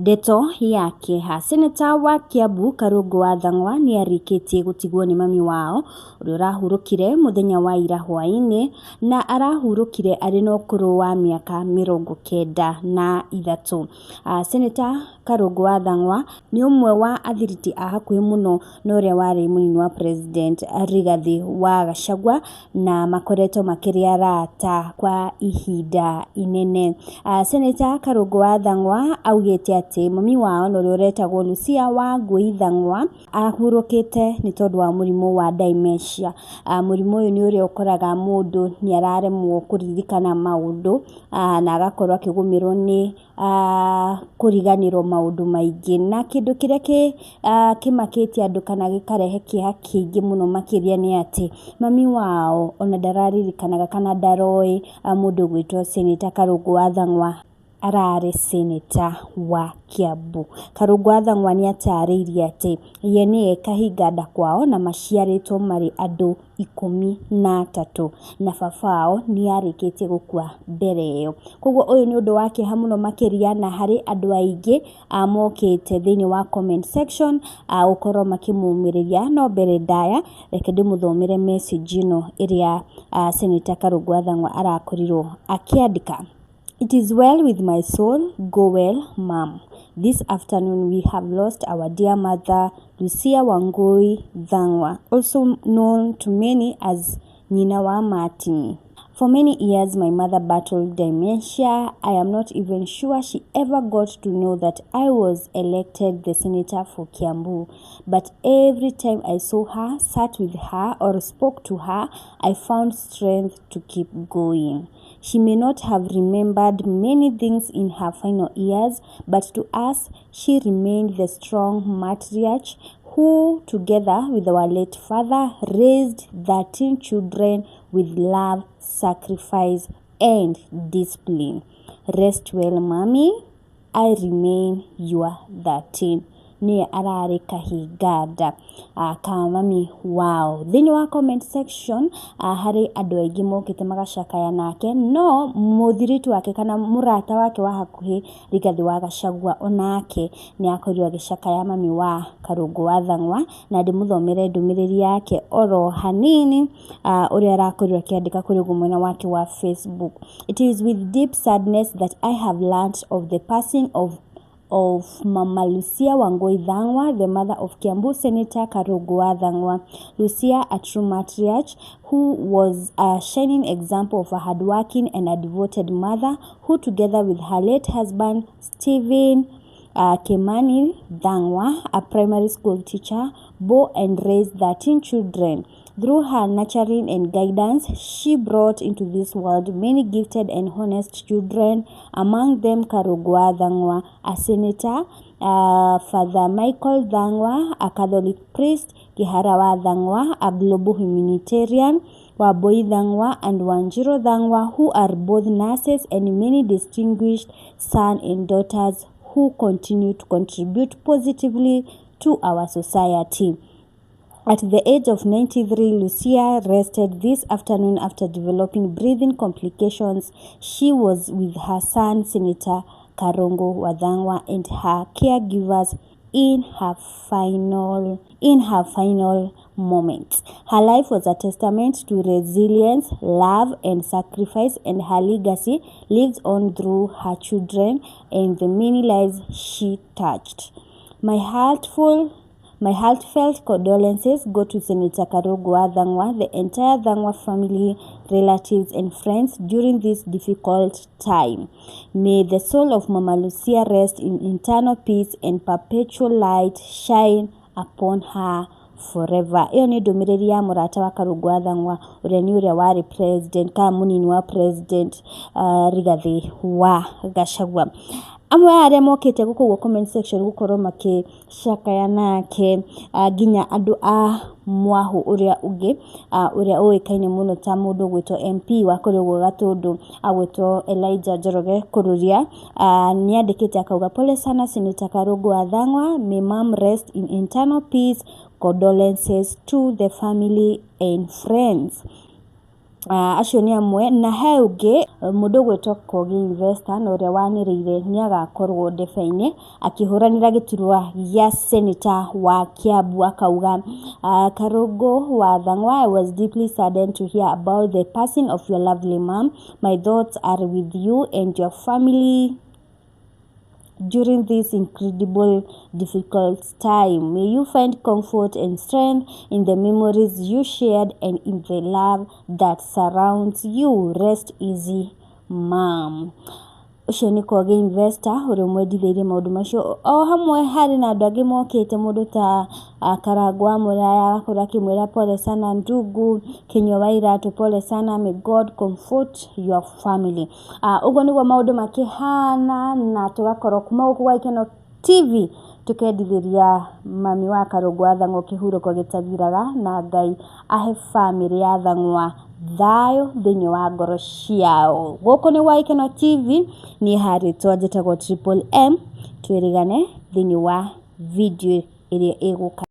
Ndeto ya kĩeha. Seneta wa Kiambu Karũngũ wa Thang'wa nĩ arĩkĩtie gũtigwo nĩ mami wao ũrĩa ũrahurũkire mũthenya wa ira hwaĩ-inĩ na arahurũkire arĩ na ũkũrũ wa mĩaka 93. Seneta Karũngũ wa Thang'wa nĩ ũmwe wa athiriti a hakuhĩ mũno na ũrĩa warĩ mũnini wa president Rigathĩ wa Gachagua na makoretwo makĩrĩ arata kwa ihinda inene. Seneta Karũngũ wa Thang'wa augĩte atĩ mami wao na ũrĩa ũretagwo Lucia Wangui Thang'wa ahurũkĩte nĩ tondũ wa mũrimũ wa dementia. Mũrimũ ũyũ nĩ ũrĩa ũkoraga mũndũ nĩ araremwo kũririkana maũndũ na agakorwo akĩgũmĩrwo nĩ kũriganĩrwo maũndũ maingĩ. Na kĩndũ kĩrĩa kĩmakĩtie andũ kana gĩkarehe kĩeha kĩingĩ mũno makĩria nĩ atĩ mami wao ona ndararirikanaga kana ndaroĩ mũndũ ũgwĩtwo Seneta Karũngũ wa Thang'wa ararĩ seneta wa Kiambu. Karũngũ wa Thang'wa nĩ atarĩirie atĩ ye nĩye kahinganda kwao na maciarĩtwo marĩ andũ 13 na baba wao nĩ arĩkĩtie gũkua mbere ĩyo. Koguo ũyũ nĩ ũndũ wa kĩeha mũno makĩria na harĩ andũ aingĩ mokĩte thĩinĩ wa comment section gũkorwo makĩmũmĩrĩria. No mbere ndaya reke ndĩmũthomere message ĩno ĩrĩa Seneta Karũngũ wa Thang'wa arakorirwo akĩandĩka. It is well with my soul, go well, mom. This afternoon we have lost our dear mother, Lucia Wangui Thang'wa, also known to many as Nyina wa Martin. For many years, my mother battled dementia. I am not even sure she ever got to know that I was elected the senator for Kiambu. But every time I saw her, sat with her, or spoke to her, I found strength to keep going. She may not have remembered many things in her final years, but to us, she remained the strong matriarch who, together with our late father, raised 13 children with love, sacrifice, and discipline. Rest well, mommy. I remain your 13. Nĩye ararĩ kahinganda ka mami wao. Thĩinĩ wa comment section harĩ andũ aingĩ mokĩte magacakaya nake, no mũthiritu wake kana mũrata wake wa hakuhĩ Rigathĩ wa Gachagua onake nĩ akorirwo agĩcakaya mami wa Karũngũ wa Thang'wa, na ndĩmũthomere ndũmĩrĩri yake oro hanini ũrĩa arakorirwo akĩandĩka kũrĩ ũguo mwena wake wa Facebook. It is with deep sadness that I have learnt of the passing of Mama Lucia Wangui Thang'wa, the mother of Kiambu Senator Karungo wa Thang'wa. Lucia, a true matriarch who was a shining example of a hardworking and a devoted mother who, together with her late husband Stephen Kimani Thang'wa, a primary school teacher, bore and raised 13 children. Through her nurturing and guidance, she brought into this world many gifted and honest children, among them Karungo wa Thang'wa, a senator, Father Michael Thang'wa, a Catholic priest, Kihara wa Thang'wa, a global humanitarian, Wambui Thang'wa and Wanjiru Thang'wa, who are both nurses, and many distinguished sons and daughters who continue to contribute positively to our society. At the age of 93, Lucia rested this afternoon after developing breathing complications. She was with her son, Senator Karungo wa Thang'wa, and her caregivers in her final moments. Her life was a testament to resilience, love, and sacrifice, and her legacy lives on through her children and the many lives she touched. My heartfelt condolences go to Senator Karungo wa Thang'wa, the entire Thang'wa family, relatives, and friends during this difficult time. May the soul of Mama Lucia rest in eternal peace and perpetual light shine upon her forever. Ĩyo nĩ ndũmĩrĩri ya mũrata wa Karungo wa Thang'wa ũrĩa nĩ ũrĩa warĩ president kana mũnini wa president Rigathĩ wa Gachagua. Amwe a arĩa mokĩte gũkũ ũguo comment section gũkorwo makĩcakaya nake, nginya andũ a mwahũ ũrĩa ũngĩ ũrĩa ũĩkaine mũno ta mũndũ ũgwĩtwo MP wa kũrĩa ũguo Gatũndũ agwĩtwo Elijah Njoroge Kururia, nĩ andĩkĩte akauga, "Pole sana, Senator Karungo wa Thang'wa. May mom rest in eternal peace. Condolences to the family and friends." Acio nĩ amwe na he ũngĩ mũndũ ũgwĩtwo Kogi Investor na ũrĩa wanĩrĩire nĩ agakorwo ndebe-inĩ akĩhũranĩra gĩturwa gĩa senator wa Kiambu akauga Karũngũ wa Thang'wa, I was deeply saddened to hear about the passing of your lovely mom. My thoughts are with you and your family during this incredible difficult time. May you find comfort and strength in the memories you shared and in the love that surrounds you. Rest easy, mom. Ũcio nĩ Kogi Investor ũrĩa ũmwendithĩirie maũndũ macio. O hamwe harĩ na andũ angĩ mokĩte mũndũ ta Karangũ wa Mũraya agakorwo akĩmwĩra pole sana ndugu, Kinyua wa Iratũ pole sana, may God comfort your family. Ũguo nĩguo maũndũ makĩhana na tũgakorwo kuma gũkũ gwa Gĩkeno TV tũkendithĩria mami wa Karũngũ wa Thang'wa kĩhurũko gĩtathiraga na Ngai ahe bamĩrĩ ya Thang'wa thayũ thĩinĩ wa ngoro ciao. Gũkũ nĩ gwa Gĩkeno TV, niĩ harĩtwa njĩtagwo Triple M, twĩrĩgane thĩinĩ wa video ĩrĩa ĩgũka.